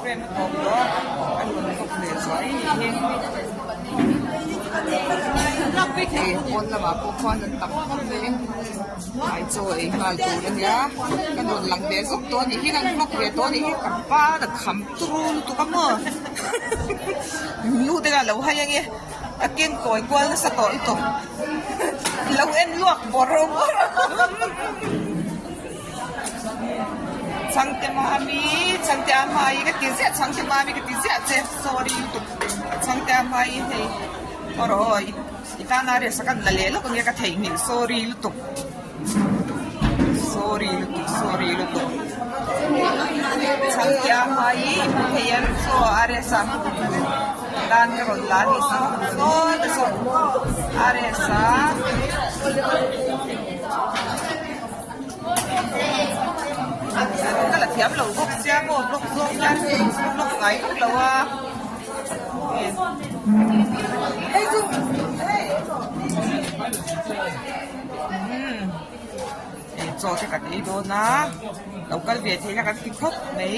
Programme a tawp tawh a, a rawn vlog leh zuai nih hi. Hei pawn lamah pawh khuan an tam khawp mai tlai chaw ei nghal tur a nia kan rawn lang ve zawk tawh a nih hi kan vlog ve tawh a nih hi ka ban a kham turu lutuk a maw nu te khan a lo hai ange a keng kawi kual nasa tawh lutuk lo en luak bawrh bawrh. Chhangte mami chhangte a hmai ka ti ziah chhangte mami ka ti ziah che sorry lutuk chhangte a hmai hei erawh aw i tana resa kan la leh lawk ania ka theihnghilh sorry lutuk sorry lutuk sorry lutuk chhangte a hmai i hmu thei em saw a resa tan ka rawn la a ni saw saw a resa. Ka la thiam lo bawk sia maw vlog zawng hian vlog ngai vak lo a hei chu hei chaw te kan ei dawn a lo kal ve thei la kan ti khawp mai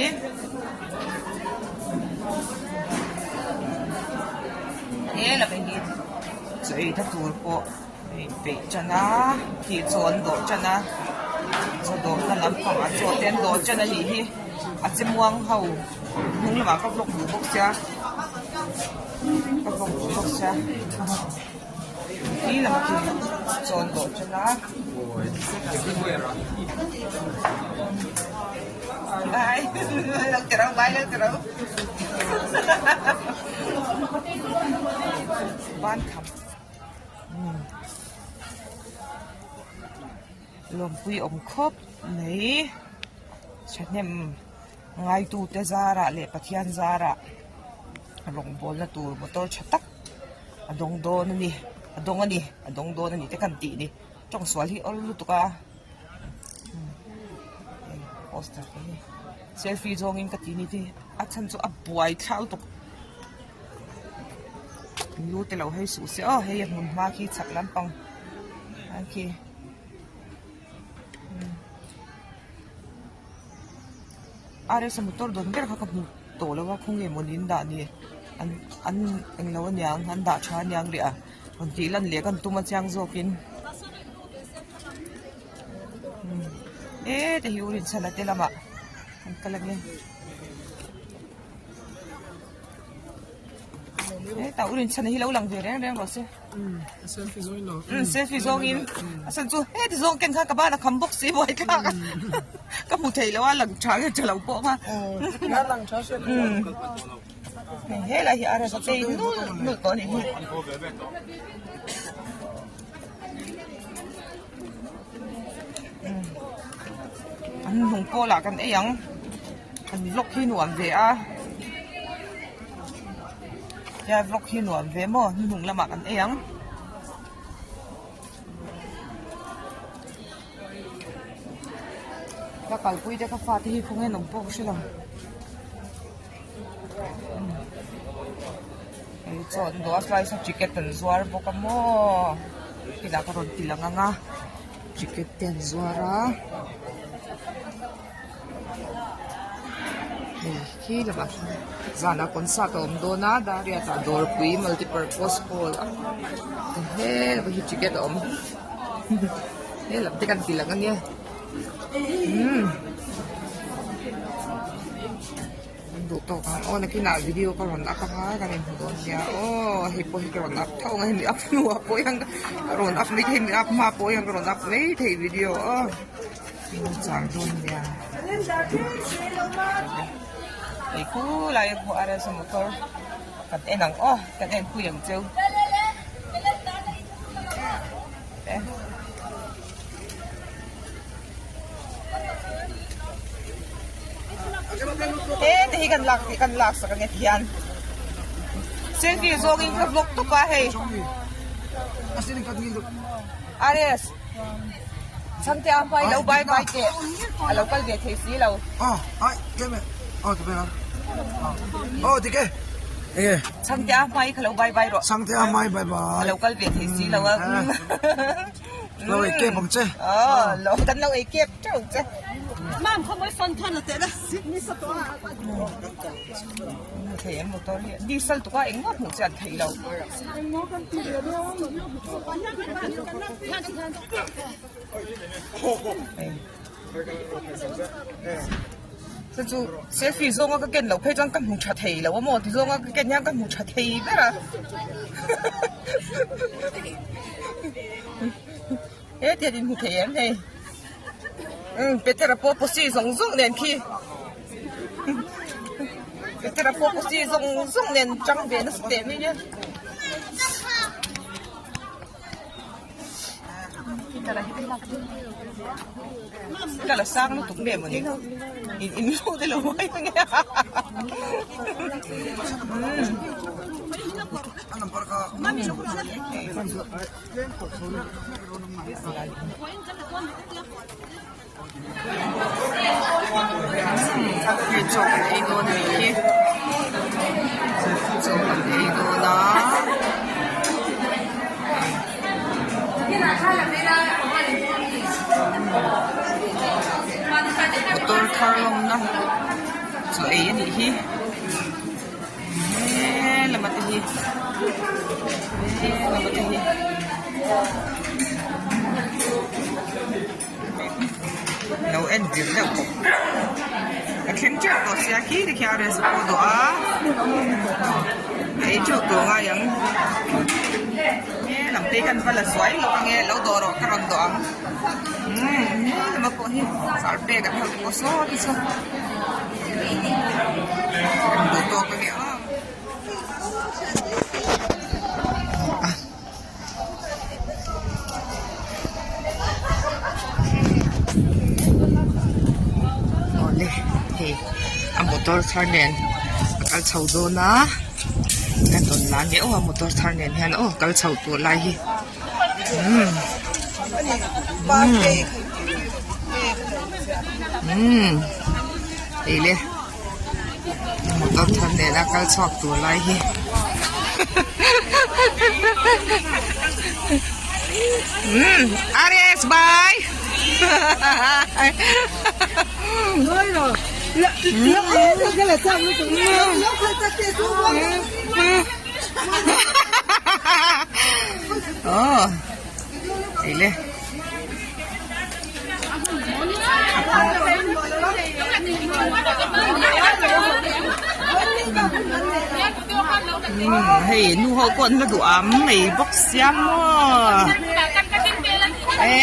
he lam hi chaw ei na tur pawh. Inpeih tan a tih chaw an dawh tan a chaw dawh na lampang ah chaw te an dawh tan a nih hi a che muang ho hnung lamah ka vlog duh bawk sia ka vlog duh bawk sia ti lamah khian chaw an dawh tan a ai lo ti rau ngai lo ti rau ban kham. Lawmpui awm khawp mai thahnem ngaitute zarah leh Pathian zarah rawngbawlna tur motor tha tak a dawng dawn a ni a dawng a ni a dawng dawn a ni te kan tih ni tawng sual hi awl lutuk a poster te hi selfie zawngin ka tih ni te a chhan chu a buai thla lutuk. Lu te lo hei suh se aw hei a hmun hma khi chhak lampang a khi rs a motor dawn ber kha ka hmu tawh lo a khawnge maw niin dah ni an an englo aniang an dah tha aniang leh a rawn tih lan leh kan tum a chiang zawk in e te hi u rinchhan a te lamah an kal ange. Hetah u rinchhan hi lo lang ve reng reng rawh se selfie zawng in lo selfie zawng in a chhan chu heti zawng ken khan ka ban a kham bawk si buai thlak a ka hmu thei lo a lang tha nge tha lo pawh kha lang tha se helai hi a rasa chei nul nul tawh a nih hi. An hnung pawlah kan ei ang. An vlog hi nuam ve a tia vlog hi nuam ve maw hnuhnung lamah kan ei ang ka kalpui te ka fate hi khawnge an awm pawh ka hre lo hei chaw an dawh a slice a ticket an zuar bawk a maw tilai ka rawn ti lang ang a ticket te an zuar a. Hei khi lamah khian zanah concert a awm dawn a Dariat ah dawrpui multipurpose hall a he lamah hi ticket a awm he lam te kan ti lang ania umm an duh tawk ang aw nakinah video ka rawn up anga kan inhmu dawn nia aw hei pawh hi ka rawn up tho ang a hemi up hnuah pawh hian ka rawn up mai thei hemi up hma pawh hian ka rawn up mai thei video aw. Chang dawn nia hei khulai a hmuh a resa motor kan en ang aw kan en pui ang cheu he te hi kan lak kan lak sak ania tihian selfie zawngin ka vlog tawp a hei Ares. Chhangte a hmai lo bai bai teh a lo kal ve thei si lo. Aw ai tlem e aw ti vel a aw dik e enge Chhangte a hmai kha lo bai bai rawh. Chhangte a hmai bai bai. A lo kal ve thei si lo a. Lo ei kep ang che. Aw lo kan lo ei kep teuh che. Thei an motor hi diesel tukah engmah hmuh chian theih loh. Chu chu selfie zawnga ka ken loh phei chuan ka hmu tha thei lo a maw ti zawnga ka ken hian ka hmu tha thei ber a he tiang in hmu thei em hei umm Petera pawh posi zawng zawng nen khi Petera pawh posi zawng zawng nen tang ve nasa teh mai nia. Ka la sang lutuk nge mawni in in lo te lo mai ange Hei chaw kan ei dawn a nih hi chaw kan ei dawn a. Motor thar lawmna chaw ei a nih hi he lama te hi he lama te hi. Lo en vir deuh bawk a thleng teuh tawh sia khi tikhian a restaurant pawh dawh a a ei teuh tawh ngai ang he lam te hian va la zuai lawk ange lo dawh rawh ka rawn dawh ang umm he lama pawh hi char pek an ho te pawh saw te saw an duh tawk ange aw. Awle hei a motor thar nen a kal chho dawn a kan rawn la nia aw a motor thar nen hian aw kal chho tur lai hi umm umm hei le. Motor thar nena kal chhuak tur lai hi umm RS bye aw ei le. Hei nu ho pawh an la duh am mai bawk sia maw e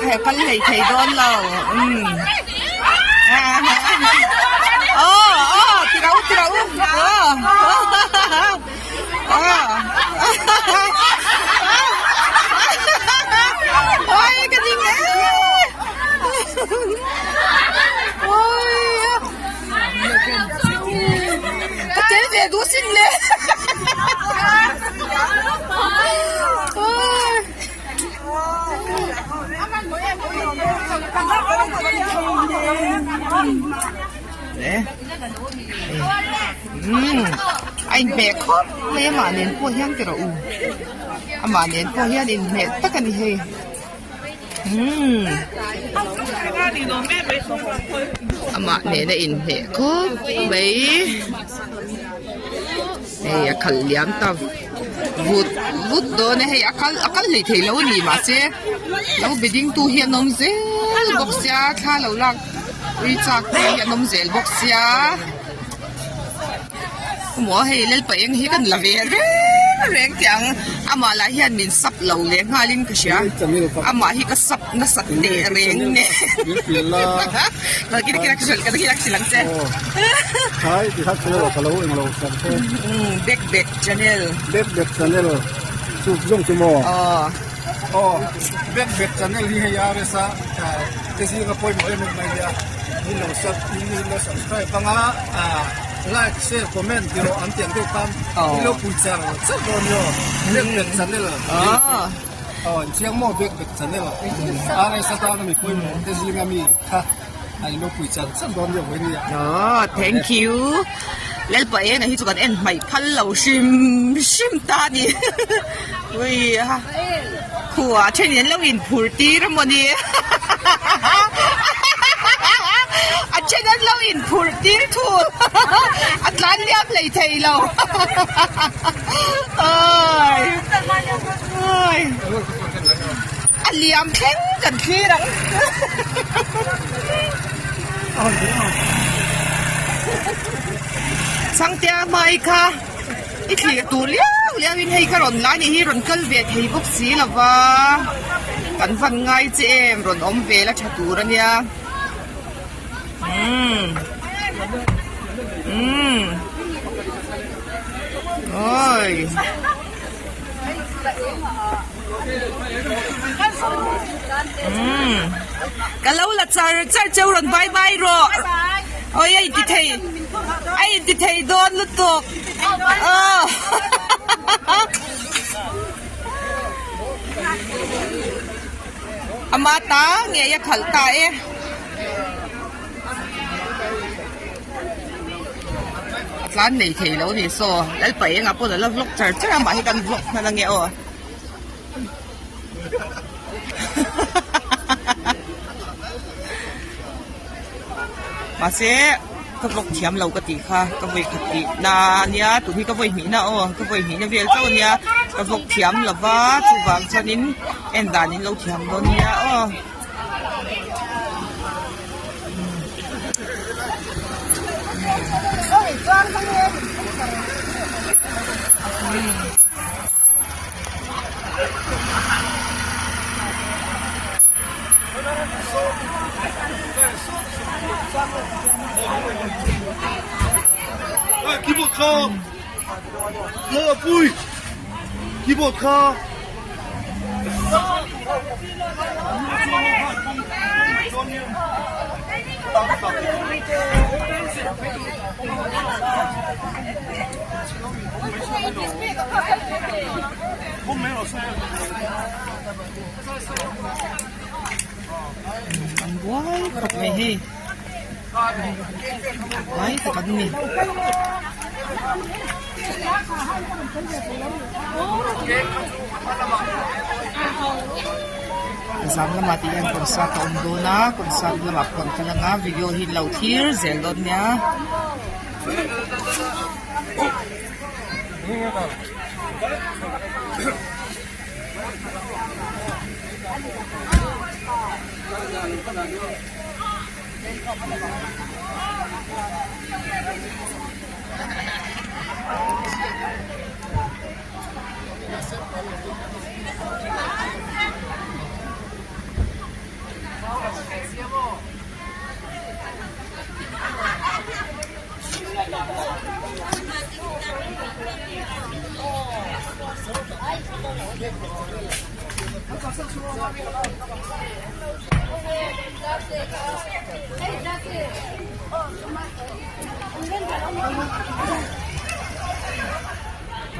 khai kal hlei thei dawn lo umm aw aw ti rawh u ti rawh u aw. Ôi cái gì nghe Ôi Cái chế về đu xin lê Ôi Đấy Umm a inhmeh khawp mai amah nen pawh hian ti rawh u amah nen pawh hian inhmeh tak a ni hei umm amah nen a inhmeh khawp mai hei a khalh liam ta vut vut dawn a hei a kal a kal hleithei lo a ni mahse lo be ding tu hi an awm zel bawk sia thla lo lak ui chak te hi an awm zel bawk sia. Maw hei Lalpa eng hi kan la ve reng reng tih ang amah lah hian min sap lo leh nghalin ka hria amah hi ka sap nasat teh reng nen Bek bek channel Bek bek channel chu zawng chu maw aw Bek bek channel hi hei RS a te zinga pawimawh em em mai nia min lo sub min lo subscribe anga like share comment tih rawh an tih ang deuh khan min lo pui char char dawn nia aw Bek bek channel aw inchiang maw Bek bek channel RS atana mi pawimawh te zinga mi kha a in lo pui char char dawn nia vawi nia. Aw thank you Lalpa eng ah hi chu kan en hmaih phal lo hrim hrim ta a ni ui a khuah thenin an lo inphur tir a mawni. lo inphurh tir thul a tlan liam hlei thei lo awi awi a liam thleng kan thlir ang. Changtea hmai kha i thlir tur liau liau in hei ka rawn la anih hi rawn kal ve thei bawk si lo va kan van ngai che em rawn awm ve la tha tur ania umm umm awi. Umm ka lo la char char cheu rawn bye bye rawh awi a inti thei a inti thei dawn lutuk aw ama ta ngei a khalh ta e. A tlan nei thei lo ni saw Lalpa engah pawh la vlog char char a mah hi kan vlog hman ange aw. Mahse ka vlog thiam lo ka tih kha ka vawi khat tih na ania tun hi ka vawi hnih na aw ka vawi hnih na vel chauh ania ka vlog thiam lo va chuvang chuanin en dan in lo thiam dawn nia aw. Keyboard kha An buai khawp mai hei buai tak an ni. Zan lamah tih hian concert a awm dawn a concert lamah pawh an kal ang a video hi lo thlir zel dawn nia.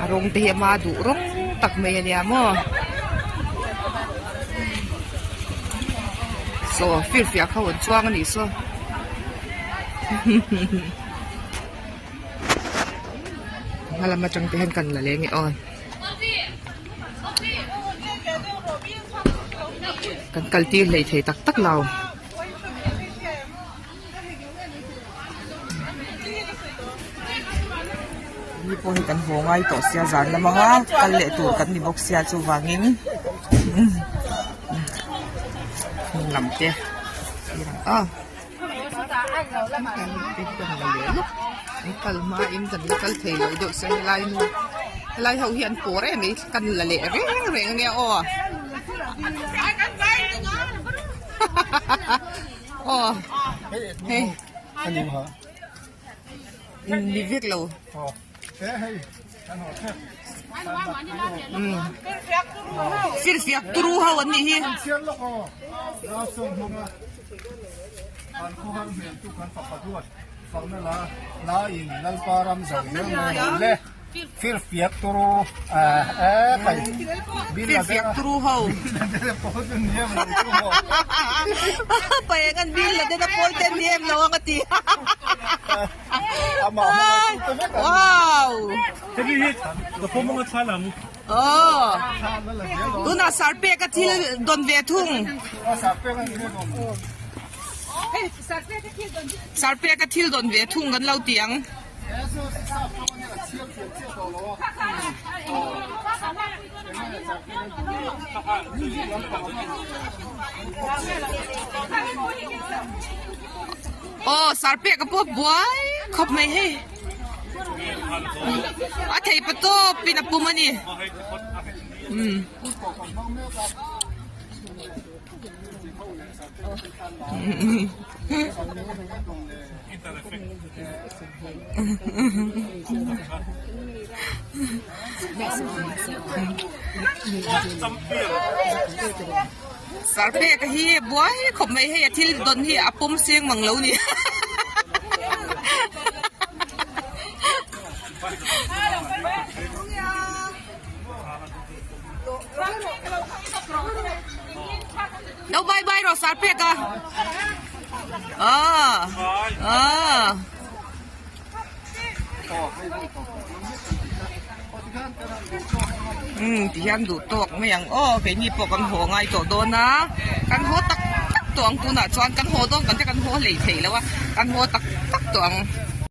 A rawng te hi ama duh rawng tak mai ania maw saw firfiak ho an chuang anih saw hma lam atang te hian kan la leng e aw kan kal tir hlei thei tak tak lo. Ni pawh hi kan haw ngai tawh sia zan lam anga kal leh tur kan ni bawk sia chuvangin hmun lam te a an kal hma in kan la kal thei lo deuh se helai nu helai ho hi an pawr em mai kan la leh reng reng ania aw aw hei ni vek lo firfiak turu ho an nih hi. Firfiak turu Firfiak turu ho Paeng an bil la den a pawl te ni em lo ang a ti Wow Aw Tunah sarpek a thil dawn ve thung. Sarpeka thil dawn ve thung kan lo ti ang. Aw Sarpeka pawh buai khawp mai hei. A thei pa tawp in a pum a ni. Umm. Sarpeka hi buai khawp mai hei a thil dawn hi a pawm seng mang lo ni. Lo bye bye rawh Sarpeka. Ah. Ah. Umm ti hian duh tawk mai ang aw keini pawh kan haw ngai tawh dawn a kan haw tak tak tawh ang tunah chuan kan haw dawn kan te kan haw hlei thei lo a kan haw tak tak tawh ang.